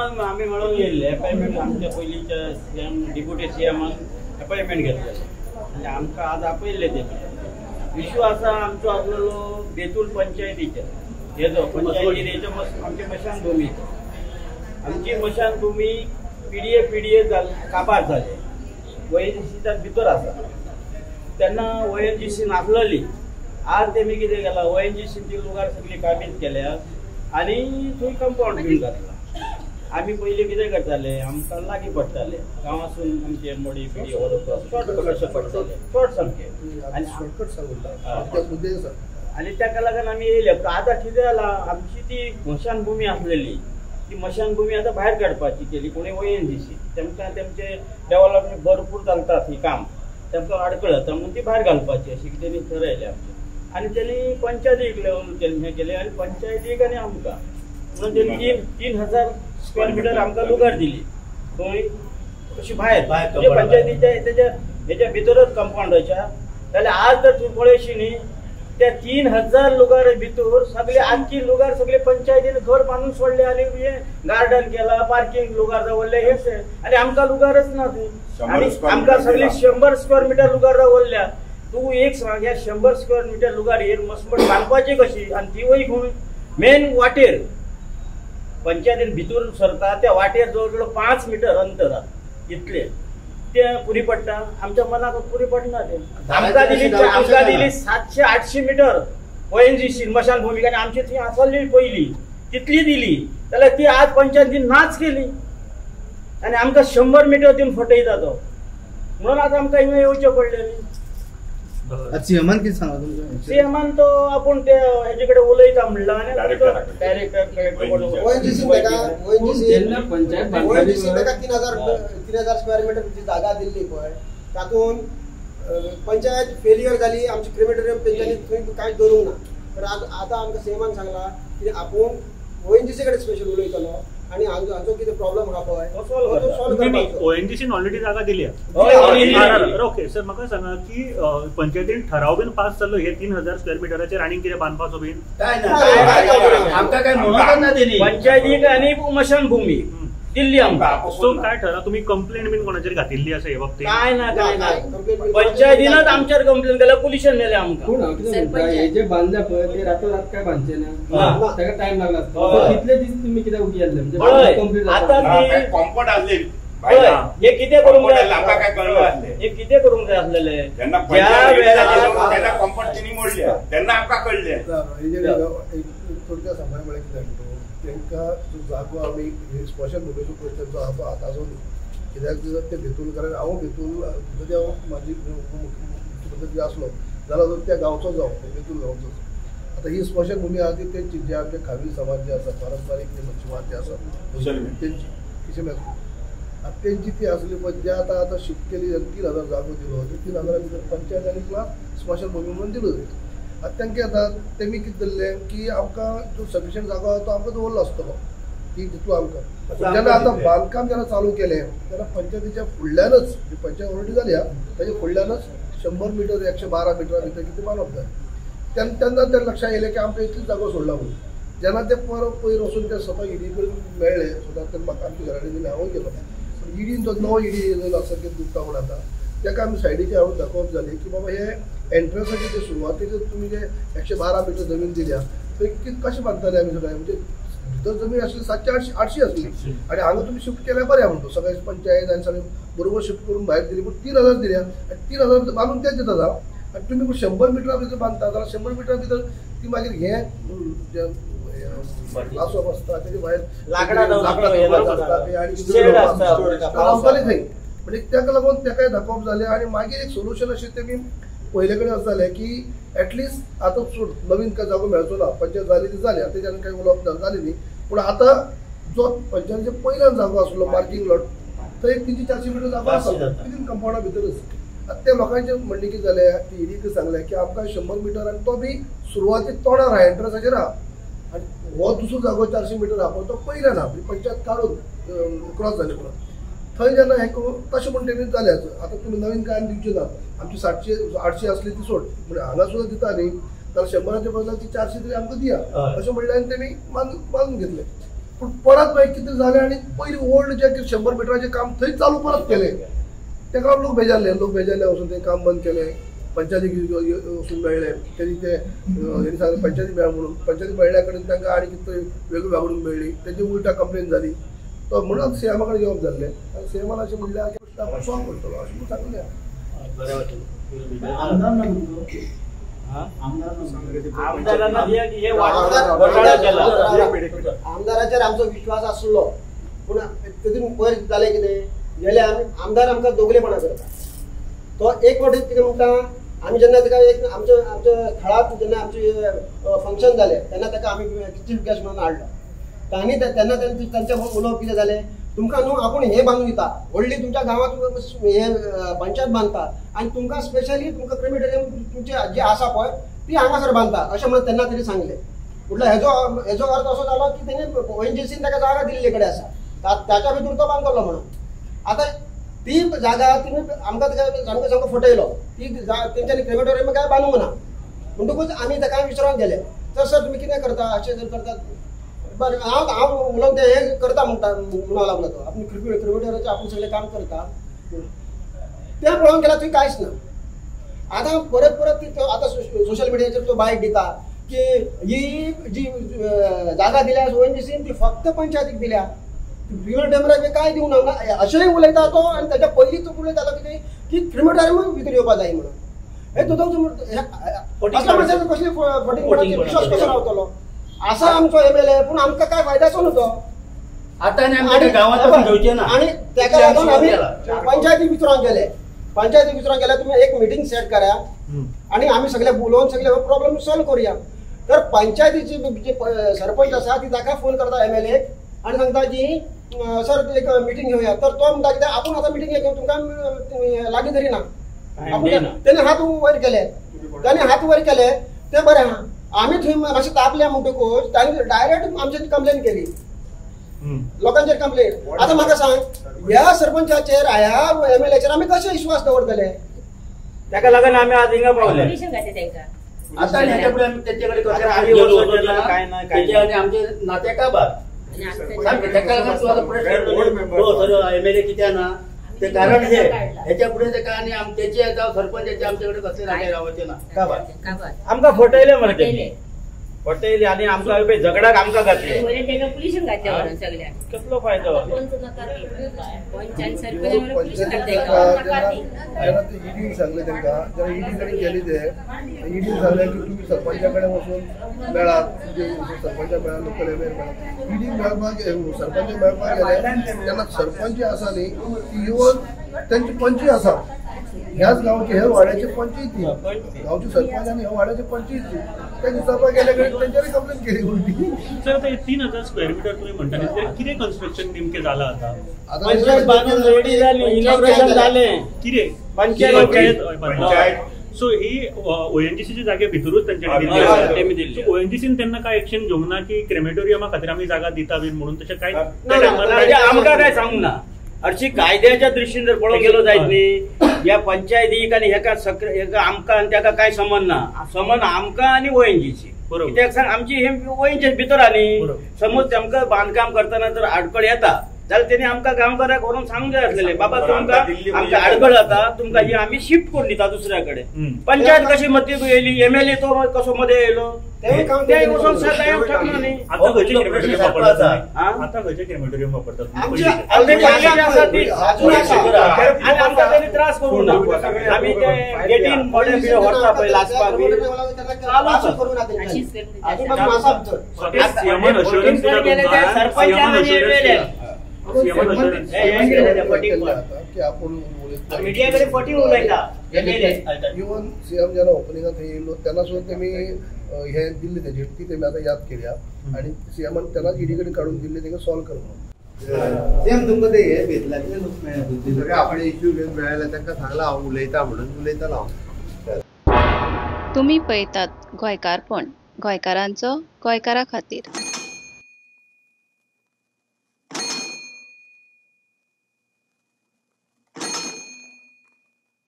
सीएमान आमी मेळोन येयल्ले अपॉयंटमेंट आमच्या पयलींच्या सीएम डिप्युटी सीएमान अपॉयंटमेंट घेतलेले आनी आमकां आज आपयल्ले तेमी. इशू आसा आमचो आसलेलो बेतूल पंचायतीचेर, हेजो पंचायतीन हेजो आमची मशानभूमी, आमची मशानभूमी पीडीए काबार जाले, ओएनजीसीच्या भितर आसा. तेन्ना ओएनजीसी नासलेली, आज तेमी कितें केलां ओएनजीसीची लुगार सगळी काबीज केल्या आनी थंय कंपावंड बीन घातला. आमी पयलीं कितें करताले, आमकां लागीं पडटाले गांवासून आमचे मडी पिडी व्हरप शॉर्टकट अशें पडटाले, शॉर्ट सामकें आनी शॉर्टकट सांगून आनी ताका लागून आमी येयले. आतां कितें जालां, आमची ती मशानभूमी आसलेली ती मशानभूमी आतां भायर काडपाची केली कोणी ओएनजीसी, तेमकां तेमचे डेव्हलपमेंट भरपूर चलतात ही काम, तेमकां आडखळ जाता म्हणून ती भायर घालपाची अशी तेणी ठरयलें आमचें. आनी तेणी पंचायतीक लेवून हें केलें आनी पंचायतीक आनी आमकां म्हणून तेणी 3,000 स्क्वेअर मिटर आमकां लुगार दिली थंय अशी भायर, म्हणजे पंचायतीच्या तेच्या हेच्या भितरच कंपावंडाच्या. जाल्यार आज जर तूं पळयशी न्ही त्या 3,000 लुगार भितर सगळे आख्खी लुगार सगळे पंचायतीन घर बांदून सोडले आनी हे गार्डन केला, पार्किंग लुगार दवरले, हे आनी आमकां लुगारच ना थंय. आनी आमकां सगळी 100 स्क्वेअर मिटर लुगार दवरल्या. तूं एक सांग, ह्या 100 स्क्वेअर मिटर लुगार हेर मसमट बांदपाची कशी, आनी तिवूय खंय मेन वाटेर पंचायतीन भितर सरता त्या वाटेर जवळ जवळ 5 मिटर अंतर आसा, इतले ते पुरी पडटा. आमच्या मनाक पुरी पडना ते. आमकां दिली, आमकां दिली 700-800 मिटर ओएनजीसी मशानभूमी, आनी आमची थंय आसली पयली तितली दिली, जाल्यार ती आज पंचायतीन नाच केली आनी आमकां 100 मिटर दिवन फटयता तो. म्हणून आतां आमकां हिंगा येवचें पडलें न्ही. सीएमान कितें सांगलां तुमकां? सीएमान तो आपूण ते हेजे कडेन उलयता म्हणलां आनी डायरेक्टर ओएनजीसी ताका 3,000 स्क्वेअर मिटर जी जागा दिल्ली पळय तातूंत पंचायत फेलियर जाली, आमची क्रिमेटोरियम तेंच्यांनी थंय कांयच दवरूंक ना. तर आतां आमकां सीएमान सांगलां की आपूण ओएनजीसी कडेन स्पेशल उलयतलो आनी हांचो कितें प्रॉब्लम आहा पळय तो सॉल्व करपाचो. ओएनजीसीन ऑलरेडी जागा दिली. ओके सर, म्हाका सांगा की पंचायतीन ठराव बीन पास जाल्लो हे 3,000 स्क्वेअर मिटराचेर आनी कितें बांदपाचो बीन? काय ना, आमकां काय म्हणूंकच ना तेणी. पंचायतीक आनी मशानभूमी दिल्ली आमकां. सो काय ठराव तुमी कंप्लेन बीन कोणाचेर घातिल्ली आसा हे बाबतीत? काय ना, काय ना, पंचायतीनच आमचेर कंप्लेन केल्या, पुलिशेन नेले आमकां. पूण हांव कितें म्हणटा, हे जे बांदल्या पळय ते रातोरात काय बांदचे ना, ताका टायम लागला आसता. कितले दीस तुमी कित्याक उगी आसले? म्हणजे आतां कॉम्फर्ट आसले हे कितें करूंक जाय, हे कितें करूंक जाय आसलेले ज्या वेळार कॉम्फर्ट तेणी मोडल्या तेन्ना आमकां कळ्ळें. थोडक्यात सांगपाचें म्हळ्यार कितें, तांकां जो जागो आमी स्मशानभुमीचो प्रश्न जो आहा तो आतांचो न्ही, कित्याक जर ते बेतूल, कारण हांव बेतूल जरी हांव म्हाजी मुख्यमंत्री आसलो जाल्यार त्या गांवचो जावं, बेतूल गांवचो. आतां ही स्मशानभूमी आहा ती तेंची, जे आमचे खावी समाज जे आसा, पारंपारीक जे मच्छीमार जे आसा तेंची किशें आतां तेंची ती आसली. पण जे आतां आतां शिफ्ट केली 3,000 जागो दिलो, ते 3,000 भितर पंचायत आनी प्लस स्मशानभूमी म्हणून दिलो. आतां तांकां आतां तेमी कितें धरलें की आमकां जो सफिशियंट जागो आहा तो आमकां दवरलो आसतलो की जितलो आमकां. जेन्ना आतां बांदकाम जेन्ना चालू केलें तेन्ना पंचायतीच्या फुडल्यानच, पंचायत ऑलरेडी जाली आहा, ताच्या फुडल्यानच 100 मिटर 112 मिटरा भितर कितें बांदप जाय. तेन्ना ते लक्षांत येयलें की आमकां इतली जागो सोडला म्हणून. जेन्ना ते परत पयर वचून ते स्वता इडी कडेन मेळ्ळे, स्वता ते म्हाका आमच्या घरा कडेन हांवूय गेलो. पूण इडीन जो नवो इडी येयलेलो आसा की दुखता म्हूण आतां ताका आमी सायडीचेर हाडून दाखोवप जालें की बाबा हे एंट्रन्साचे जे सुरवातेचे तुमी जे 112 मिटर जमीन दिल्या थंय कितें कशें बांदताले आमी सगळे, म्हणजे भितर जमीन आसली 700-800 आसली आनी हांगा तुमी शिफ्ट केल्यार बरें म्हणटा सगळे पंचायत आनी सगळे बरोबर शिफ्ट करून भायर दिली, पूण 3,000 दिल्या आनी 3,000 बांदून तेच दिता जावं. आनी तुमी 100 मिटरा भितर बांदता जाल्यार 100 मिटरा भितर ती मागीर हें लासप आसता, तेजे भायर लांकडां आसता आनी रावताले थंय. म्हणजे ताका लागून ताकाय दाखोवप जालें आनी मागीर एक सोल्युशन अशें तेमी पयले कडेन अशें जालें की एटलिस्ट आतां सोड नवीन काय जागो मेळचो ना, पंचायत जाली ती जाली, आतां तेच्यान कांय उलोवप जालें न्ही. पूण आतां जो पंचायतीच्या पयल्यान जागो आसलो पार्किंग लॉट, थंय 300-400 मिटर जागो आसा विदीन कंपावंडा भितरच. आतां ते लोकांचें म्हणणें कितें जालें, ती इडीक सांगलें की आमकां 100 मिटर आनी तो बी सुरवातीक तोंडार आहा, एंट्रन्साचेर आहा, आनी हो दुसरो जागो 400 मिटर आहा पण तो पयल्यान आहा, म्हणजे पंचायत काडून क्रॉस जाले म्हणून थंय जेन्ना हें करून तशें म्हण तेणी जालें. आतां तुमी नवीन काय दिवचे ना, आमची 700-800 आसली ती सोड, म्हणजे हांगा सुद्दां दिता न्ही जाल्यार 100 बदला ती 400 तरी आमकां दिया अशें म्हणलें आनी तेमी मानून घेतलें. पूण परत मागीर कितें जालें आनी पयलीं ओल्ड जे 100 मिटराचें काम थंय चालू परत केलें. तेका लागून लोक बेजारले, लोक बेजारले वचून तें काम बंद केलें. पंचायतीक वचून मेळ्ळे तेणी ते हेणी सांगलें पंचायती मेळ म्हणून, पंचायती मेळ्ळ्या कडेन तांकां आनी कितें तरी वेगळी वागणूक मेळ्ळी, तेजी उल्टा कंप्लेन जाली. तो म्हणून सीएमा कडेन येवप जाल्लें आनी सीएमान अशें म्हणलें की आपूण सॉल्व करतलो अशें म्हणून सांगलें. आमदाराचेर आमचो विश्वास आसलो पूण तितून पयर जालें कितें गेले आमी आमदार आमकां दोगलेपणां करता. तो एक फावटी कितें म्हणटा, आमी जेन्ना ताका एक आमच्या आमच्या थळांत जेन्ना आमचें फंक्शन जालें तेन्ना ताका आमी चीफ गेस्ट म्हणून हाडलो. तांणी तेन्ना तांचें उलोवप कितें जालें, तुमकां न्हू आपूण हें बांदून दिता व्हडली तुमच्या गांवांत हे पंचायत बांदता आनी तुमकां स्पेशली तुमकां क्रिमिटोरियम तुमचे जे आसा पळय ती हांगासर बांदता अशें म्हणून तेन्ना तरी सांगलें. म्हटल्यार हेजो अर्थ असो जालो की तेणी ओएनजीसीन ताका जागा दिल्ले कडेन आसा ताच्या भितर तो बांदतलो म्हणून. आतां ती जागा तिणी आमकां ताका सामको सामको फटयलो, ती तेंच्यांनी क्रिमिटोरियम काय बांदूंक ना. म्हणटकूच आमी ताका विचारून गेले तर सर तुमी कितें करता अशें जर करतात बरें हांव हांव उलोवन ते हें करता म्हणटा म्हणूंक लागलो तो आपूण क्रिमिटोरियमाचें आपूण सगळें काम करता तें पळोवंक गेल्यार थंय कांयच ना. आतां परत परत ती आतां सोशल मिडियाचेर तो बायट दिता की ही जी जागा दिल्या ओएनजीसीन ती फक्त पंचायतीक दिल्या, क्रिमिटोरियमाक कांय दिवंक ना अशेंय उलयता तो. आनी ताच्या पयलीं तो उलयतालो कितें की क्रिमिटोरियमूय भितर येवपा जाय म्हणून. हे तुजो असल्या मनशाचो कसली फटींग विश्वास कसो रावतलो? आसा आमचो एमएलए पूण आमकां काय फायद्याचो न्हू तो. आतां आनी तेका लागून आमी पंचायती विचारून गेले, पंचायती विचारून गेले तुमी एक मिटींग सेट करा आनी आमी सगळे उलोवन सगळे प्रॉब्लम सॉल्व करुया. तर पंचायतीची जी सरपंच आसा ती ताका फोन करता एमएलए आनी सांगता की सर एक मिटींग घेवया. तर तो म्हणटा कितें आपूण आतां मिटींग घेवन तुमकां लागीं धरिना. तेणे हात वयर केले, ताणें हात वयर केले तें बरें आहा. आमी थंय मातशें तापले म्हणटकूच तांणी डायरेक्ट आमचेर कंप्लेन केली, लोकांचेर कंप्लेन. आतां म्हाका सांग ह्या सरपंचाचेर ह्या एमएलएचेर आमी कशें विश्वास दवरतले? ताका लागून आमी आज हिंगा पावले. आतां हेच्या फुडें आमी तेंचे कडेन आमचे नाते काबार सारकें. ताका लागून तूं आतां प्रश्न एमएलए कित्याक ना ते कारण हे हेच्या फुडें ताका आनी तेचे जावं सरपंचाचे आमचे कडेन कसले नाते रावचे ना. काबार आमकां फटयले मरे तेणी, फटयले आनी आमकां झगडाक आमकां घातले, कसलो फायदो? ईडीन सांगलें तांकां, जेन्ना ईडी कडेन गेली ते ईडीन सांगलें की तुमी सरपंचा कडेन वचून मेळात, सरपंचा मेळा, लोकल एमएलए मेळा. ईडीन मेळपाक सरपंच मेळपाक गेले तेन्ना सरपंच आसा न्ही ती इवन तेंची पंची आसा ह्याच गांवची, ह्या वाड्याची पंची ती गांवची सरपंच आनी ह्या वाड्याची पंची ती त्या विचारपाक गेल्या कडेन तेंच्यानी कंप्लेन केली उलटी. सर आतां 3000 स्क्वेअर मिटर तुमी म्हणटा कितें कन्स्ट्रक्शन नेमकें जालां आतां? पंचायत बांदून रेडी जाली, इनॉग्रेशन जालें, कितें पंचायत. सो ही ओएनजीसीच्या जागे भितरूच तेंच्यांनी दिल्ली. ओएनजीसीन तेन्ना काय एक्शन घेवंक ना की क्रेमेटोरियमा खातीर आमी जागा दिता बीन म्हणून? तशें काय आमकां काय सांगूंक ना. हरशी कायद्याच्या दृश्टीन जर पळोवंक गेलो जायत न्ही ह्या पंचायतीक आनी हेका हेका आमकां आनी ताका कांय संबंद ना. संबंद आमकां आनी ओएनजीसी. कित्याक सांग आमची हे ओएनजी भितर आनी समज तांकां बांदकाम करतना जर आडखळ येता जाल्यार तेणी आमकां गांवकाराक व्हरून सांगूंक जाय आसलेलें, बाबा तुमकां आमकां आडखळ जाता, तुमकां ही आमी शिफ्ट करून दिता दुसऱ्या कडेन. पंचायत कशी मदीं येयली, एमएलए तो कसो मदें येयलो ते वचोन शकना न्ही. आतां खंयचें क्रिमेटोरियम वापरतात? आतां खंयचें क्रिमेटोरियम वापरतात? आनी आमकां तेणी त्रास करूंक ना. आमी ते गेटीन मडें बिडें व्हरता पळय लासपाक बी सरपंचान एमएलए इवन सीएम जेन्ना ओपनिंगाक थंय येयलो तेन्ना सुद्दां तेमी हे दिल्ले तेजी ती तेमी आतां याद केल्या आनी सीएमान तेन्नाच ईडी कडेन काडून दिल्ले तेंका सॉल्व कर म्हणून. सीएम तुमकां ते हे भेटला कितें मेळ्ळें सगळे आपण इश्यू घेवन मेळ्ळे तांकां सांगलां हांव उलयता म्हणून उलयतालो हांव. तुमी पळयतात गोंयकारपण, गोंयकारांचो गोंयकारा खातीर.